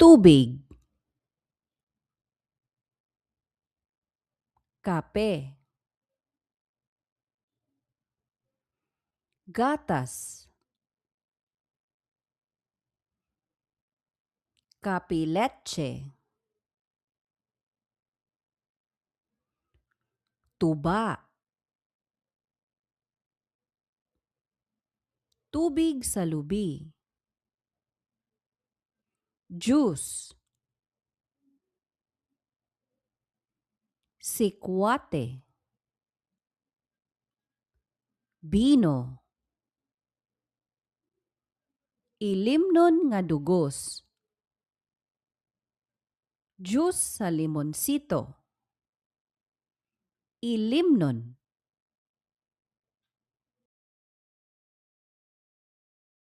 Tubig. Kape. Gatas. Kapiletche. Tuba. Tubig sa lubi. Juice. Sikwate. Bino. Ilimnon nga dugos. Juice sa limonsito. Ilimnon.